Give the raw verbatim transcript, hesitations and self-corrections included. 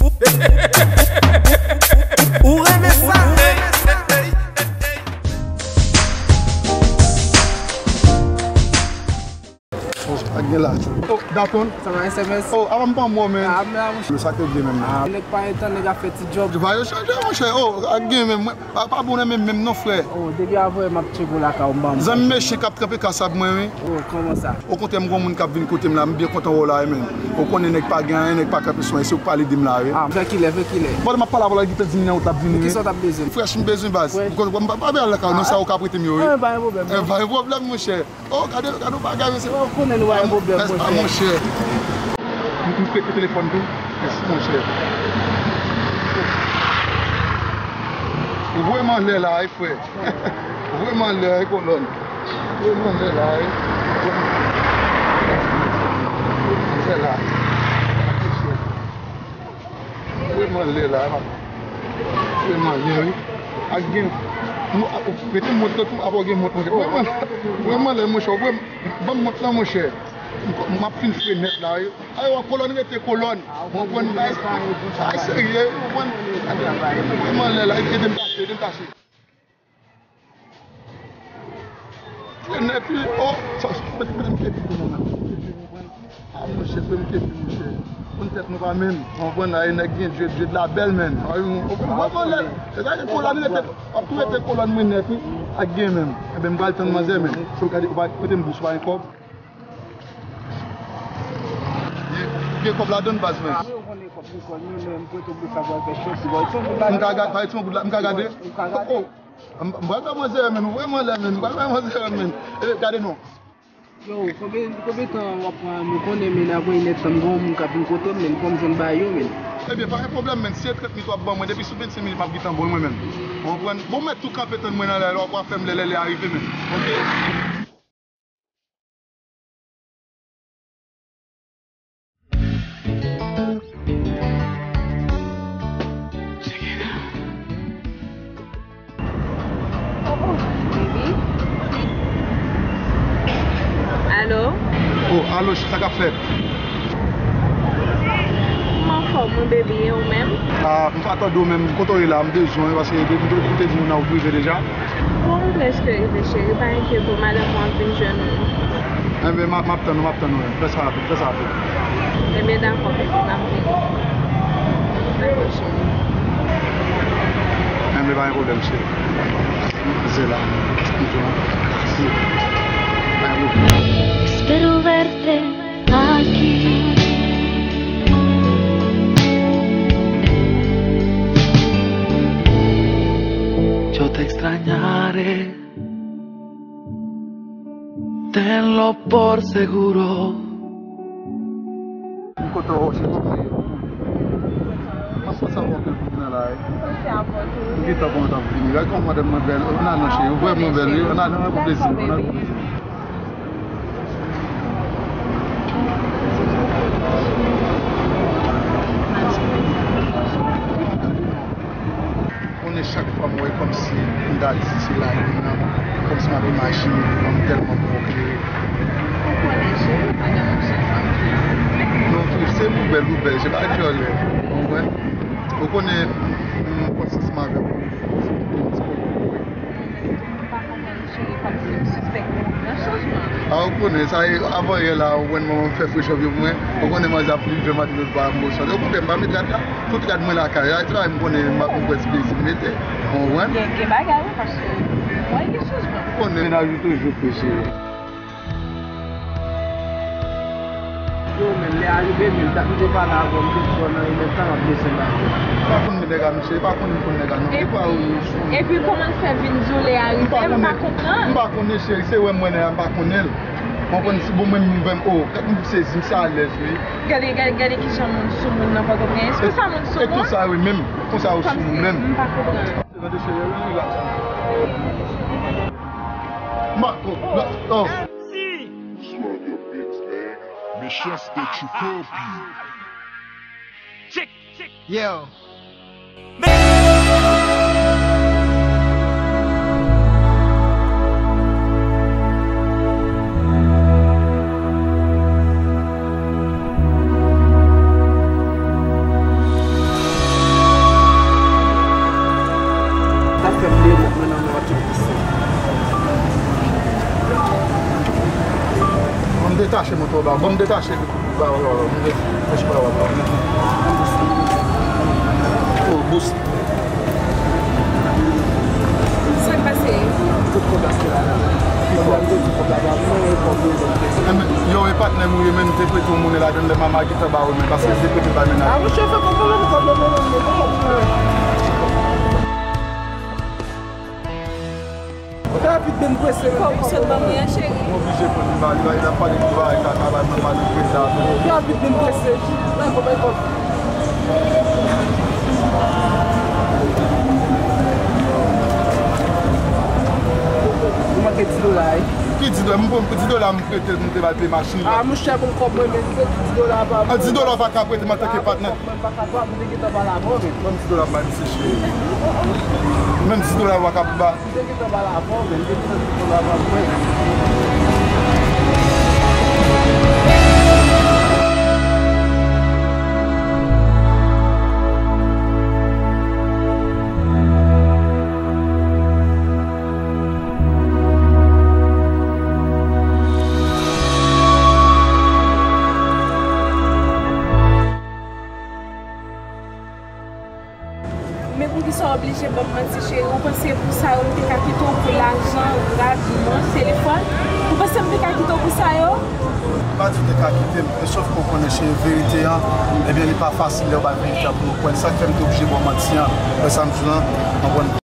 Ou renmen sa? Oh, ak gen la. Oh, Daton. Sa va, S M S? Oh, avan m pa mò, men. Ah, men, ah, monchè. Sa k regle menm nan. Ah, nèg pa gen tan, nèg ap fè ti djòb. Va yo chanje, monchè. Oh, ak gen menm. Mwen, pa, pa bon nan menm, menm non, frè. Oh, depi avè m ap tcheke w lakay ou, m ban m. Zanmi mechan k ap tranpe kasab mwen, wi. Oh, kòman sa? Okontrè, m gon moun k ap vin kote m la, m byen kontan wè w la, wi, men. Ou konnen nèg pa gen anyen, nèg pa kanpe sou anyen, se ou k pale di m la, wi. Ah, vè kilè, vè kilè? Bon, m ap pale avè w la, li gentan di m nan wout l ap vini, wi. Kisa w t ap bezwen? Frèch, m bezwen baz. Frèch. M pa, pa bay lakay ou, non, sa ou ka prete m yo, wi. Ah, pa gen pwoblèm. Eh, pa gen pwoblèm, monchè. Oh, gade, gade yon bagay, mesye. Ou konnen nou pa gen pwoblèm, monchè. Ah, monchè. M, m prete telefòn tou. Mèsi, monchè. Ou voye m anlè la, wi, frè. Ou voye m anlè, wi, kolòn. Ou voye m anlè la, wi. Anlè la. Vrèman lè la, vrèman lè, wi. Ak gen, mete mont lan tou, apa w gen mont, monchè. Vrèman, vrèman lè, monchè. Vrèman, ban m mont lan, monchè. M ap fin fre nèt la, wi. Ayo, kolòn rete kolòn. Ou konprann? Bagay serye, ou konprann? Vrèman lè la, ede m tache, ede m tache. Nèg fi, oh, sa, mete, mete m kepi pou mwen, mete m kepi, ou konprann? Ah, monchè, mete m kepi, monchè. Konn tèt nou pa menm, ou konprann, la, e nèg gen djed, djed la bèl, menn. Ah, ou konprann, ou konprann, lè, e sa gen kolòn, rete, ap tou rete kolòn mwen nèt, wi, ak gen menm. Enben, m pral tann manzè, menn. Se w gade, ou pa, kote m bous, ou pa gen kòb? Gen kòb ladann, baz, menn. Ah, wi, ou konnen kòb gen kòb, menn, men m prete w bous la pou al fè chòp, ou wè, se yon bout la. M ka gade, pa, se yon bout la, m ka gade? Ou ka gade. Oh, oh. M, m pral bay manzè a, menn, ou vrèman lè, menn, m pral bay manzè a, menn. E, gade non. Yo, konbyen, konbyen tan w ap pran? Nou konnen, menn, apre inèdtan, m gen yon moun k ap vin kote m, menn, fò m jwenn bagay yo, menn. Ebyen, pa gen pwoblèm, menn, si se trant minit w ap ban mwen, depi sou vennsenk minit, m ap gentan ba w l mwen menm. Ou konprann? Bon, mèt tou kanpe tann mwen nan lè, lè w ap fè m lè, lè, lè a rive, menn. Oke? Alo? Oh, alo, sa k ap fèt? M anfòm, wi, baby, e ou menm? Ah, m pa tande w menm, kote w ye la, m bezwen w, paske depi m te di nou nan wout rive deja. Bon, m prèske rive, cheri, pa enkyete w, madanm ou ap vin jwenn ou. Enben, m ap, m ap tann ou, m ap tann ou, fè sa rapid, fè sa rapid. Enben, dakò, bebe, m ap vini. Dakò, cheri. Enben, pa gen pwoblèm, cheri. Se la. Pa gen pwoblèm. Espero verte aquí. Yo te extrañaré. Tenlo por seguro. M kontan wè w, cheri, kòman w ye? M ap panse avè w anpil pou vin la, wi. M gentan konnen w t ap vini. Gade kòman madanm mwen bèl. Ann al non, cheri, ou vrèman bèl, wi. Ann al, ann al pou plezi, ann al pou plezi. Konnen chak fwa m wè kòmsi m ta di se lavi m nan, kòmsi m ap imajine devan m tèlman bon klere. Ou konnen cheri, madanm ou se fanm ki. Non, fi, se pou bèl ou bèl, se pa dyòlè. Ou konprann? Ou konnen, m, m konn si ansanm avè w pou m ti poko kore. M pa konprann cheri, kòmsi m sispèk gen yon gran chanjman. A, ou konnen, sa e, avan yè la, ou konn manman m fè fre chòvye pou mwen. Ou konnen manzè ap rive maten lòt bò a, m bo sòt. Okontrè, m pa met rad la. Tout rad mwen lakay la, se pa m konnen m ap, m pran ti plezi m mete. Ou konprann? Gen, gen bagay wi, paske mwen gen chanjman. Ou konnen. Mennaj ou toujou fre, cheri. Yo, men, lè a rive, men, dat m te pale avè w, m te di w nan yon lòt tan, m ap desann avè w. Pa konn nèg a, mesye, pa konn, konn nèg a, non. E pa ou. Epi, kòman l fè vin di w lè a rive? M pa konprann. M pa konnen, cheri, se wè m wè nèg a, m pa konnen l. Ou konprann, si bon, mwen menm, m, o, gad m sezi, m se alèz, wi. Gade, gade, gade kijan moun sou moun nan Pòtoprens. Konsa moun sou moun? E konsa, wi, menm. Konsa yo sou moun, menm. M pa konprann. Gade, cheri, relax. M pa konprann. Oh. Mechanste tchoukopi. Yo. Detache moto ba, ban m detache li pou ba w, mwen mèsi ba w. Oh, bous. Sa k pase? Tout kòb la se la. Kòb la, m te di kòb la ba mwen, e kòb yo, yo te. Enben, yo, e patnè m ou ye, men m te prete yon monnen ladan l, lè mama gentan ba ou, men paske m te prete bay mennaj. A, monchè, fè kòb mwen, kòb mwen, kòb mwen. Rapid, men prese. Kòb ou sot ban mwen an, cheri. M oblije pran li ba li, la, l ap pale pou bagay kaka, ba mwen pale pou sa. Rapid, men prese. Nan, kòb, kòb. Ou manke dis dola, wi. Ki dis dola? M pran dis dola, m prete l, m te ba l peye machin la. A, monchè, bon, kòb mwen, men se dis dola pa. A, dis dola ou pa ka prete m antanke patnè. Mwen pa kapab, m te gentan pale avè w, men. Ban m dis dola, m ba misye cheri. Menm dis dola ou pa ka ba. M te gentan pale avè w, men. M te gentan di w la pa mwen. Men poukisa w oblije ban m manti, cheri? Ou panse pou sa yo m te ka kite w, pou lajan, rad, mont, telefòn? Ou panse m te ka kite w pou sa yo? Pa di w te ka kite m, men sòf ke w konnen, cheri, verite an, ebyen, li pa fasil lè w bay verite an pou nou kwè l. Sa k fè m te oblije ba w manti an, wè sa m di w lan, konprann?